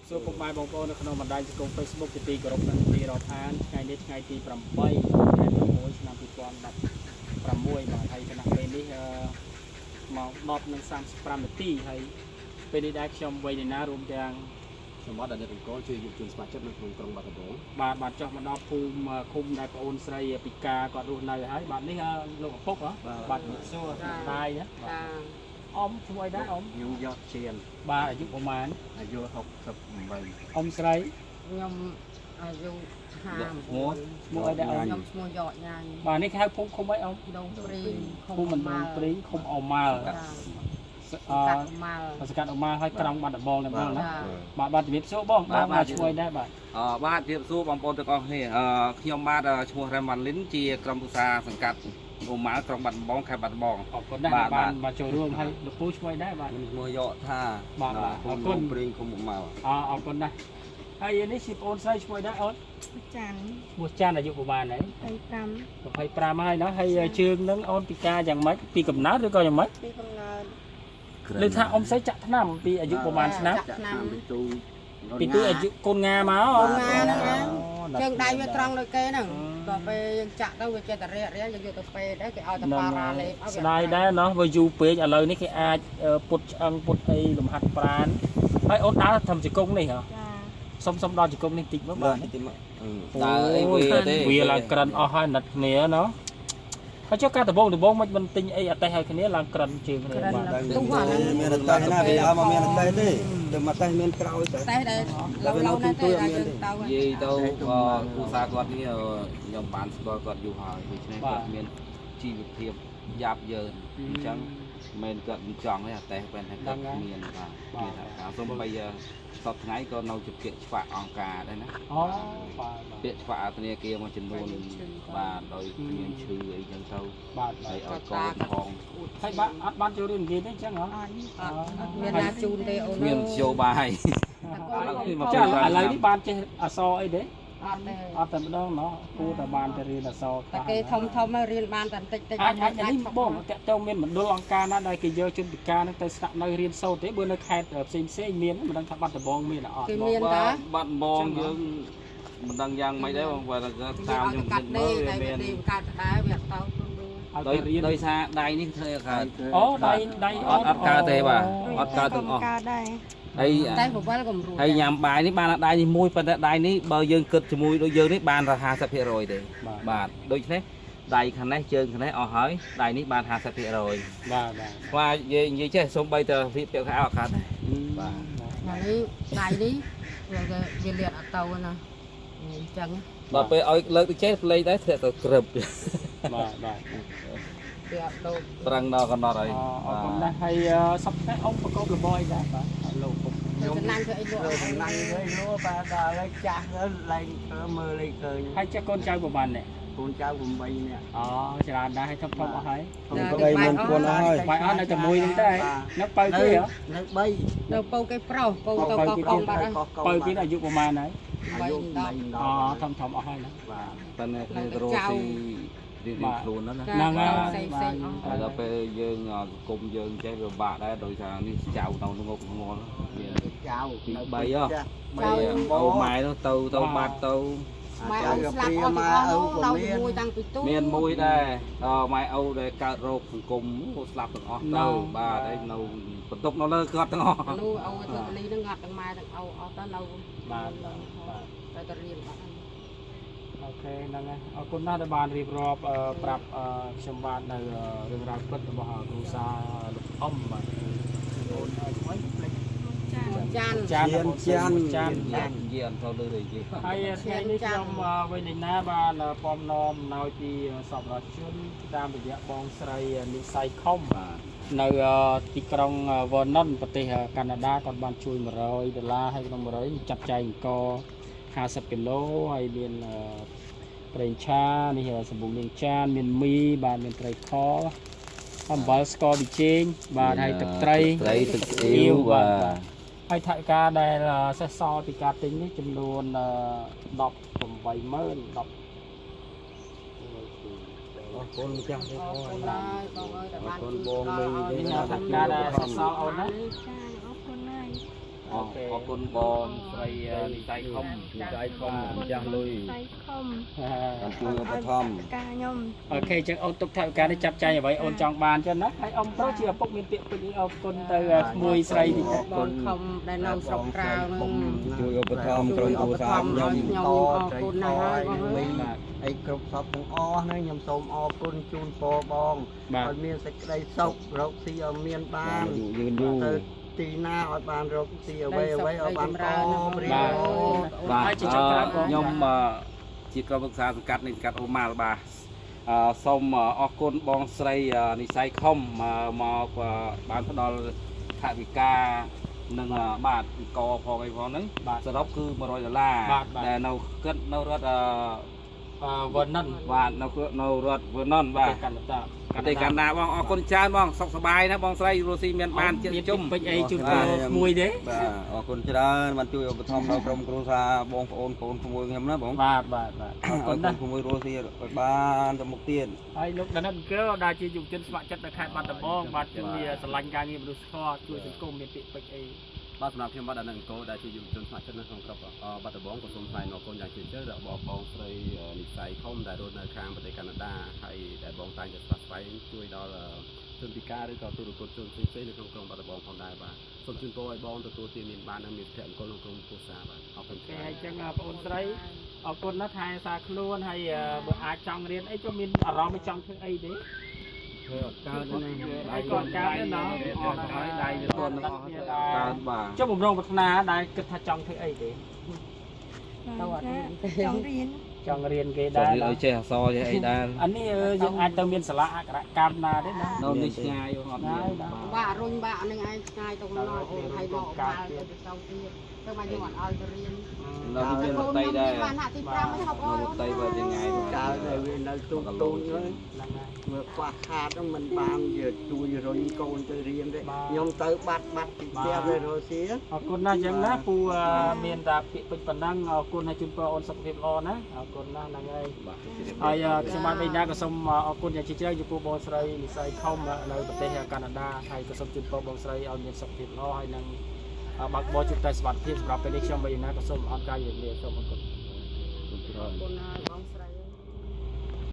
បសួរពុកម៉ែបងប្អូននៅក្នុងបណ្ដាញសង្គម Facebook ជាទីគោរពនិងទីរាប់អានថ្ងៃនេះថ្ងៃទី8ខែ6ឆ្នាំ2016បាទហើយគណៈពេលនេះអឺម៉ោង10:35នាទីហើយពេលនេះដែរខ្ញុំវ័យនីណារួមទាំង ខ្ញុំបាទដានិតអង្គរជាយុវជនស្ម័គ្រចិត្តនៅក្នុងក្រុងបាត់ដំបង បាទបាទចុះមកដល់ភូមិឃុំដែលប្អូនស្រីពិការគាត់រស់នៅហើយបាទនេះលោកឪពុកហ៎បាទជំរាបសួរម្ដាយណា ចា អ៊ំឈ្មោះអីដែរអ៊ំ ខ្ញុំយកជៀន បាទអាយុប្រហែល អាយុ68 អ៊ំស្រី ខ្ញុំអាយុ ឈ្មោះអីដែរអ៊ំ ខ្ញុំឈ្មោះយកញ៉ាញ់ បាទនេះគេហៅភូមិឃុំអីអ៊ំ ដងព្រីង ភូមិមណ្ឌលព្រីងឃុំអូម៉ាល់ ចា អឺ កាត់ម៉ាល់ សង្កាត់អូម៉ាល់ហើយក្រុងបាត់ដំបងតែម្ដងណា ចា បាទបាទជំរាបសួរបងបាទបាទឈ្មោះអីដែរបាទ អឺបាទជម្រាបសួរបងប្អូនទាំងអស់គ្នាអឺខ្ញុំបាទឈ្មោះរ៉ាំវ៉ាន់លីនជាក្រុមប្រឹក្សាសង្កាត់អូម៉ាល់ក្រុងបាត់ដំបងខេត្តបាត់ដំបង អរគុណណាស់ បាទ ដែលបានមកចូលរួមហើយលោកពូឈ្មោះអីដែរបាទ ខ្ញុំឈ្មោះយកថា បាទបាទអរគុណ ព្រីងឃុំម៉ៅ អអរគុណណាស់ហើយនេះជាប្អូនស្រីឈ្មោះអីដែរអូន ចាន់ ឈ្មោះច័ន្ទអាយុប្រហែលហើយ 25 25ហើយណាហើយជើងនឹងអូនពិការយ៉ាងម៉េចពីកំណើតឬក៏យ៉ាងម៉េច ពីកំណើត ឬថាអ៊ំស្រីចាក់ថ្នាំពីអាយុប្រហែលឆ្នាំ ចាក់ឆ្នាំ ពីទូ ពីទូអាយុកូនងាមក កូនងាហ្នឹងណា អូ ជើងដៃវាត្រង់ដូចគេហ្នឹងដល់ពេលយើងចាក់ទៅវាចេះតែរាករាកយើងយកទៅពេទ្យដែរគេឲ្យតែប៉ារ៉ាលេបឲ្យ ស្ដាយដែរណោះបើយូរពេកឥឡូវនេះគេអាចពុតឆ្អឹងពុតអីលំហាត់ប្រានហើយអូនដើរធ្វើជង្គង់នេះហ៎ ចា សុំសុំដល់ជង្គង់នេះតិចមកបាទ ទីមក ដើរអីវាទេ វាឡើងក្រិនអស់ហើយណិតគ្នាណោះហើយចុះការដបងដបងមិនមិនទិញអីអតេះឲ្យគ្នាឡើងក្រិនជើងគ្នា ក្រិន បាទ ឡើងទុះអាហ្នឹង មានតែណាវាអត់មកមានតែទេទៅមកតែមានក្រោយតែ តែដែលឡូវឡូវណាស់ទេដល់យើងទៅ និយាយទៅគ្រួសារគាត់នេះខ្ញុំបានស្គាល់គាត់យូរហើយដូច្នេះគាត់មានជីវភាពយ៉ាប់យ៉ឺនអញ្ចឹងមិនគាត់មិនចង់ទេតែបែរថាគាត់មានបាទមានថាការសូម្បីសពថ្ងៃក៏នៅជាពាក្យឆ្វាក់អង្គការដែរណា អូបាទបាទ ពាក្យឆ្វាក់ធនាគារមួយចំនួនបាទដោយមានឈឺអីចឹងទៅ បាទបាទ ហើយឲ្យកូនផង ហើយបាទអត់បានចូលរៀននិយាយទេអញ្ចឹងហ៎ អត់ អត់មានណាជូនទេអូន មានមធ្យោបាយ ចាឥឡូវនេះបានចេះអក្សរអីទេ អត់ទេ អត់តែម្ដងណោះគួរតែបានទៅរៀនអក្សរ តែគេធំធំហើយរៀនបានតែបន្តិចតិច អាចអាចនេះបងតាក់ទងមានមណ្ឌលអង្គការណាដែលគេយកជនពិការនឹងទៅស្នាក់នៅរៀនសូត្រទេបើនៅខេត្តផ្សេងផ្សេងមានមិនដឹងថាបាត់ដំបងមានអត់ គេមានតា បាត់ដំបងយើងមិនដឹងយ៉ាងម៉េចដែរបងបើតាមខ្ញុំ កាត់ មើ ទេតែ លវាមាន វាទេកាត់ដែរវាអត់ទៅខ្លួន ដោយ ឲ្យទៅរៀន ដោយសារដៃនេះធ្វើឲ្យកើត អូដៃដៃ អត់អត់កើតទេបាទអត់កើតទាំងអស់ កើតដែរ ហើយ តែបវលក៏មិនរួច ហើយញ៉ាំបាយនេះបានតែដៃនេះមួយប៉ុន្តែដៃនេះបើយើងគិតជាមួយដូចយើងនេះបានតែ50%ទេបាទដូច្នេះដៃខាងនេះជើងខាងនេះអស់ហើយដៃនេះបាន50% បាទបាទ ស្វានិយាយនិយាយចេះសំបីតែរៀបពាក់ខោអត់កើតដែរបាទ អានេះដៃនេះវាវាលៀតអត់ទៅណាអញ្ចឹង ដល់ពេលឲ្យលើកទៅចេះផ្លេចដែរធ្លាក់ទៅក្រឹប បាទបាទ វាអត់ដូច ប្រឹងដល់កំណត់ហើយ អរគុណណាស់ហើយសប្តាហ៍អង្គប្រកបរបរអីដែរបាទលោកពុក ទៅចំណាញ់ធ្វើអីលក់ ចំណាញ់វិញលក់បាទដល់ឥឡូវចាស់ទៅឡើងធ្វើមើលលេខឃើញ ហើយចេះកូនចៅប្រហែលអ្នក កូនចៅ8នាក់ អូច្រើនដែរហើយធំធំអស់ហើយ ប្តីមានប្រពន្ធហើយ បាយអស់នៅតែមួយហ្នឹងទេនៅបើគេហ៎ នៅ3 នៅពៅគេប្រុសពៅទៅកោះកុងបាត់ហើយ បើគេអាយុប្រហែលហើយ អាយុ8 អូធំធំអស់ហើយណា បាទ ប៉ុន្តែគ្នាទៅរកស៊ីរៀងៗខ្លួនហ្នឹងណា ហ្នឹងហើយ ផ្សេងផ្សេងអស់ ហើយដល់ពេលយើងសង្គមយើងចេះវាបាក់ដែរដោយសារនេះចៅទៅងប់ងល់មាន ចៅ ពី3ហ៎ ចាស់ បីអូម៉ែនោះទៅទៅបាត់ទៅ ម៉ែអូស្លាប់អស់ទាំងអស់នៅជាមួយតាំងពីទូ មានមួយដែរដល់ម៉ែឪដែលកើតរោគសង្គមអូស្លាប់ទាំងអស់ទៅបាទហើយនៅបន្ទុកនៅលើគាត់ទាំងអស់ នោះអូធ្វើតលីហ្នឹងងាត់ទាំងម៉ែទាំងឪអស់ទៅនៅ បាទបាទ តែទៅរៀនបាត់ហើយ អូខេហ្នឹងហើយអរគុណណាស់ដែលបានរៀបរាប់ប្រាប់ខ្ញុំបាទនៅរឿងរ៉ាវពិតរបស់គ្រូសាលោកអ៊ំបាទអូនឈ្មោះភ្លេច ចាន់ ចាន់ ចានចានចាន និយាយនិយាយអត់ទៅលើទេនិយាយ ហើយថ្ងៃនេះខ្ញុំវិញលេណាបានពំនាំអំណោយពីសប្បុរសជនតាមរយៈបងស្រីនិស័យខុម បាទ នៅទីក្រុង Vernon ប្រទេសកាណាដាគាត់បានជួយ100ដុល្លារហើយក្នុង100ចាត់ចែងអង្គ50គីឡូហើយមានប្រេងឆានេះសម្បុកលាងចានមានមីបាទមានត្រីខអំបិលស្ករប៊ីចេងបាទហើយទឹកត្រី ត្រីទឹកស្អ៊ីវបាទ ហើយថវិកាដែលសេសសល់ពីការទិញនេះចំនួន180,000 10 អរគុណម្ចាស់ទេ អរ បង គុណហើយបងអើយដែលបាន អរគុណបងមីង នេះថវិកាដែលសេសសល់អូនណា ចាអរគុណហើយ អរគុណបងស្រីនិស័យខំ និស័យខំម្ចាស់លុយ សៃខំ បានជួយឧបត្ថម្ភ ការខ្ញុំ OK ចឹងអូនទុកថវិកានេះចាប់ចែងអ្វីអូនចង់បានចឹងណាហើយអ៊ំប្រុសជាឪពុកមានពាក្យពេចន៍អរគុណទៅក្មួយស្រីនេះ បងខំដែលនៅស្រុកក្រៅហ្នឹង ជួយឧបត្ថម្ភក្រុមគ្រួសារខ្ញុំ ខ្ញុំអរគុណណាស់ហើយបងអើយ បាទ អីគ្រប់សពទាំងអស់ហ្នឹងខ្ញុំសូមអរគុណជូនពរបង បាទ ឲ្យមានសេចក្តីសុខរកស៊ីឲ្យមានបាន អាយុយឺនយូរ ទៅទីណាឲ្យបានរកស៊ីអ្វីអ្វីឲ្យបានអបរៀ បាទ ប បាទ ហើយជាចុងក្រោយបង ខ្ញុំជាក្រុមប្រឹក្សាសង្កាត់នៃសង្កាត់អូម៉ាល់បាទសូមអរគុណបងស្រីនិស័យខំមកបានផ្ដល់ថវិកានិងបាទកផងអីផងហ្នឹង បាទ សរុបគឺ100ដុល្លារ បាទបាទ ដែលនៅគិតនៅរដ្ឋវណ្ណិន បាទនៅនៅរដ្ឋ Vernon បាទ កាណាដា ប្រទេសកាណាដាបងអរគុណច្រើនបងសុខសប្បាយណាបងស្រីរស់ស៊ីមានបានចិត្តជុំ ពេចអីជូនពរក្មួយទេ បាទអរគុណច្រើនបានជួយឧបត្ថម្ភដល់ក្រុមគ្រួសារបងប្អូនកូនក្មួយខ្ញុំណាបង បាទបាទបាទអរគុណណាស់ ក្មួយរស់ស៊ីឲ្យបានទៅមុខទៀត ហើយលោកដានិតអង្គដែលជាយុវជនស្ម័គ្រចិត្តនៅខេត្តបាត់ដំបងបាទជួយស្រឡាញ់ការងារមនុស្សធម៌ជួយសង្គមមានពាក្យពេចន៍អី បាទសម្រាប់ខ្ញុំបាទអានអង្គរដែលជាយុវជនស្ម័គ្រចិត្តនៅក្នុងក្រុមបាត់ដំបងក៏សូមថ្លែងអរគុណយ៉ាងជ្រាលជ្រៅដល់បងបងស្រីនិស័យខំដែលរស់នៅខាងប្រទេសកាណាដាហើយដែលបងតែងតែស្វះស្វែងជួយដល់ជនពិការឬក៏ទូរគតជនផ្សេងៗនៅក្នុងក្រុងបាត់ដំបងផងដែរបាទសូមជូនពរឲ្យបងទទួលទានមានបាននិងមានសុភមង្គលក្នុងក្រុមគ្រួសារបាទអរគុណ គេហើយចឹងបងអូនស្រីអរគុណណាស់ថែសារខ្លួនហើយបើអាចចង់រៀនអីក៏មានអារម្មណ៍ចង់ធ្វើអីទេ ធ្វើអត់កើតណា ហើយក៏កើតដែរណោះ អស់ហើយដៃវាទន់អស់កើតបាទ ចុះបំរុងប្រាថ្នាដែលគិតថាចង់ធ្វើអីទេ ទៅអត់មានទេ ចង់រៀន ចង់រៀនគេ ច ដែរ ង់រៀនឲ្យចេះអក្សរចេះអីដែរ អានេះយើងអាចទៅមានសាលាអក្សរកម្មណាទេណា នៅនេះឆ្ងាយអត់មាន បាក់រុញបាក់ហ្នឹងឯងឆ្ងាយទៅក្នុងអូនហើយមកបាលទៅទៅទៀតទៅមកយើងអត់ឲ្យទៅរៀន នៅនេះមានមតីដែរ បានហាក់ទី5មិនហប់អើយ នៅមតីបើយ៉ាងងាយ កើតឲ្យវានៅទូកទូចហ្នឹង ហ្នឹងហើយ មើលខ្វះខាតហ្នឹងមិនបានជាជួយរុញកូនទៅរៀនទេ បាទ ខ្ញុំទៅបាត់បាត់ពីផ្ទះទៅរស់ស៊ី អរគុណណាស់ចឹងណាពូមានតែពាក្យពេចន៍ប៉ុណ្ណឹងអរគុណហើយជូនពរអូនសុខភាពល្អណាអរគុណណាស់ហ្នឹងហើយ បាទ ហើយខ្ញុំបាទបេណាក៏សូមអរគុណយ៉ាងជ្រាលជ្រៅចំពោះបងស្រីនិស័យខំនៅប្រទេសកាណាដាហើយក៏សូមជូនពរបងស្រីឲ្យមានសុខភាពល្អហើយនឹងបើកបរជួបតែសុវត្ថិភាពសម្រាប់ពេលនេះខ្ញុំបេណាក៏សូមអរការជម្រាបលាសូមអរគុណ អរគុណហើយបងស្រី